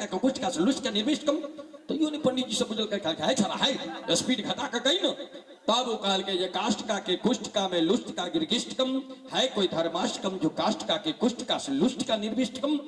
काष्टिका के कुष्ठिका से लुष्टिका निर्विष्टकम। तैयो नहि पंडित जी सब बुझलकै। कहलकै, है छड़ा है, स्पीड घटा के कही न। तब ओ कहलकै जे काष्टिका के कुष्ठिका में लुष्टिका गिरगिष्टकम, है कोई धर्माष्टकम जो काष्टिका के कुष्ठिका से लुष्टिका निर्विष्टकम।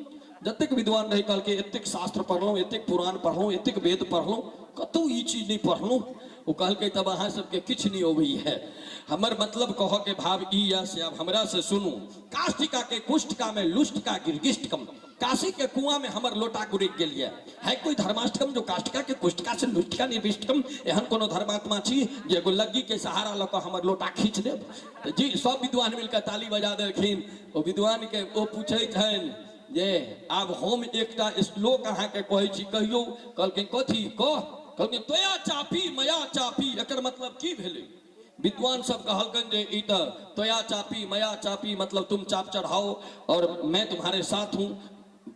जतेक विद्वान रहे कहलकै, एतेक शास्त्र पढ़लहुँ, एतेक पुराण पढ़लहुँ, एतेक वेद पढ़लहुँ, कतहु ई चीज नहि पढ़लहुँ। ओ कहलकै, तब अहाँ सबके किछु नहि अबैए। हमर मतलब कहऽ के भाव ई यऽ, से आब हमरा से सुनू। काष्टिका के कुष्ठिका में लुष्टिका गिरगिष्टकम, काशी के कुआं में हमर लोटा गुड़कि गेल यऽ, है कोई धर्माष्टकम जो काष्टिका के कुष्ठिका से लुष्टिका निर्विष्टकम। एहन कोनो धर्मात्मा छी जे एगो लग्गी के सहारा लऽ कऽ हमर लोटा खींच देब? जी, सब विद्वान मिलकर ताली बजा देलखिन। ओ विद्वान के ओ पूछै छनि जे आब हम एकटा श्लोक अहाँके कहै छी, कहियौ। कहलखिन, कथी कह? कहलखिन, तोया चापी मया चापी, एकर मतलब की भेलै? विद्वान सब कहलकनि जे ई तऽ तोया चापी मया चापी मतलब तुम चाप चढ़ाओ और मैं तुम्हारे साथ हूँ।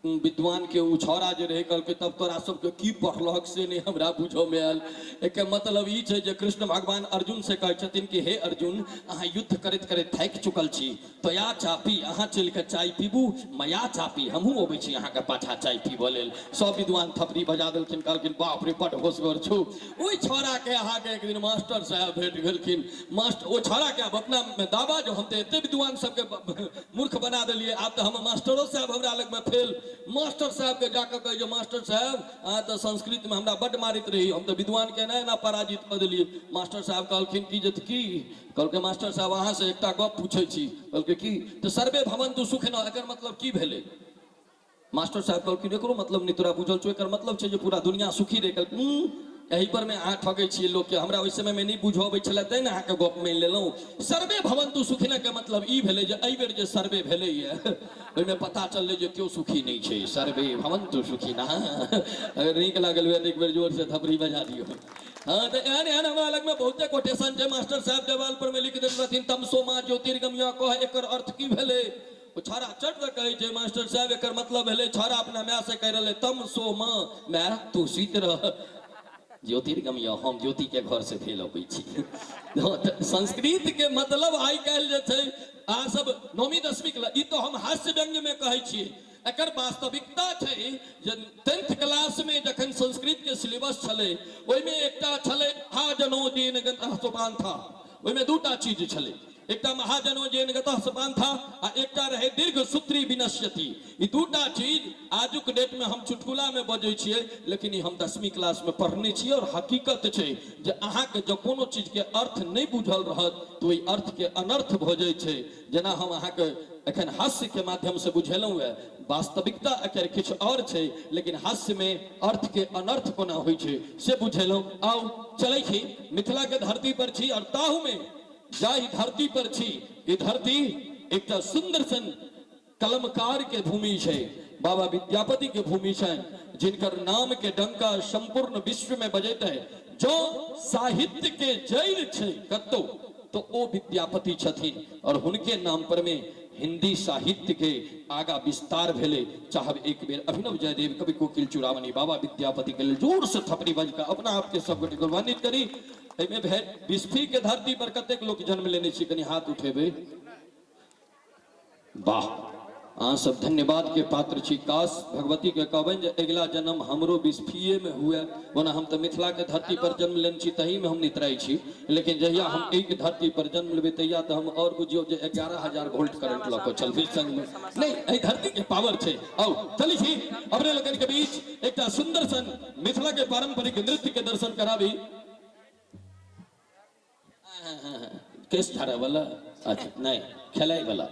विद्वान के ओ छौड़ा जे रहै कहलकै, तब तोरा सबके की पढ़लहक से नहि हमरा बुझऽ मे आयल। एकर मतलब ई छै जे कृष्ण भगवान अर्जुन से कहै छथिन कि हे अर्जुन, अहाँ युद्ध करैत करैत थाकि चुकल छी, तोया चापी, अहाँ चलि कऽ चाय पीबू, मया चापी, हमहूँ अबै छी अहाँके पाछा चाय पीबऽ लेल। सब विद्वान थपड़ी बजा देलखिन। कहलखिन, बाप रे, बड होशगर छौ। ओहि छौड़ाके अहाँके एक दिन मास्टर साहेब भेट गेलखिन। मास्टर ओ छौड़ाके आब अपना दावा जो हम तऽ एते विद्वान सबके मूर्ख बना देलियै, आब तऽ हम मास्टरो साहेब हमरा लगमे फेल। मास्टर साहेबके जाकऽ कहै जे मास्टर साहेब, अहाँ तऽ संस्कृतमे हमरा बड्ड मारैत रही, हम तऽ विद्वानके एना एना पराजित कऽ देलियै। मास्टर साहेब कहलखिन कि जे की? कहलकै, मास्टर साहब, अहाँसँ एकटा गप पूछै छी। कहलकै, की? तऽ सर्वे भवन्तु सुखिनः, एकर मतलब की भेलै? मास्टर साहब कहलखिन, एकरो मतलब नहि तोरा बुझल छौ? एकर मतलब छै जे पूरा दुनिया सुखी रहै। कहलखिन, एहि पर मे अहाँ ठगै छियै लोकके। हमरा ओहि समयमे नहि बुझऽ अबै छलै, तैँ ने अहाँके गप मानि लेलहुँ। सर्वे भवन्तु सुखिनः के मतलब ई भेलै जे एहि बेर जे सर्वे भेलैए, ओहिमे पता चललै जे केओ सुखी नहि छै। सर्वे भवन्तु सुखिनः। अगर नीक लागल हुए तऽ एक बेर जोर से थपड़ी बजा दियौ। हाँ, तऽ एहन एहन हमरा लगमे बहुते कोटेशन छै। मास्टर साहब देवाल पर मे लिख देने रहथिन, तमसो माँ ज्योतिर्गमय कह, एकर अर्थ की भेलै? ओ छौड़ा चट दऽ कहै छै, मास्टर साहब, एकर मतलब भेलै छौड़ा अपना माय से कहि रहलै, तम सो माँ, माय तू सुति रह, ज्योतिर्गमय, हम ज्योति के घर से भेल अबै छी। हाँ, तऽ संस्कृत के मतलब आइ काल्हि जे छै, अहाँ सब नौवीं दसवीं के ई तऽ हम हास्य व्यंग्य मे कहै छियै। एकर वास्तविकता छै जे टेंथ क्लास में जखन संस्कृत के सिलेबस छलै, ओहिमे एकटा छलै महाजनो जेन गतः सुपान्था। ओहिमे दूटा चीज छलै, एकटा महाजनो जेन गतः सुपान्था आ एकटा रहै दीर्घ सूत्री विनश्यति। ई दूटा चीज आजुक डेट में हम चुटकुला में बजै छियै, लेकिन ई हम 10वीं क्लास में पढ़ने छियै और हकीकत छै जे अहाँके जँ कोनो चीज के अर्थ नहि बुझल रहत तऽ ओहि अर्थ के अनर्थ भऽ जाइ छै। जेना हम अहाँके एखन हास्य के माध्यम से बुझेलहुँ है, वास्तविकता एकर किछु और छै, लेकिन हास्य में अर्थ के अनर्थ कोना होइ छै से बुझेलहुँ। आउ चलै छी, मिथिला के धरती पर छी और ताहू में जाहि धरती पर छी, ई धरती एकटा सुंदर सन कलमकार के भूमि छै, बाबा विद्यापति के भूमि छै, जिनकर नाम के डंका संपूर्ण विश्व में बजैत है। जो साहित्य के जड़ छै कतौ तो ओ विद्यापति छथिन और हुनके नाम पर में हिंदी साहित्य के आगा विस्तार भेलै। चाहब एक बेर अभिनव जयदेव कवि कोकिल चूड़ामणि बाबा विद्यापति के लेल जोर से थपड़ी बज कऽ अपना आप के सब गोटे गौरवान्वित करी। एहिमे भेल बिस्फी के धरती पर कतेक लोक जन्म लेने छी? कनि हाथ उठेबै। वाह, अहाँ सब धन्यवाद के पात्र छी। काश भगवती के कहबनि जे अगिला जन्म हमरो बिस्फीए में हुए। ओना हम तऽ मिथिला के धरती पर जन्म लेने छी, तही में हम नितराइ छी, लेकिन जहिया हम एक धरती पर जन्म लेबै, तहिया तऽ हम और बुझियौ जे 11,000 वोल्ट करंट लऽ कऽ चलबै संग में। नहि, एहि धरती के पावर छै। आउ चलै छी, अपने लोकनि के बीच एकटा सुंदर सन मिथिला के पारंपरिक नृत्य के दर्शन कराबी। केस झाड़े वाला? अच्छा, नहीं, खेलाय वाला।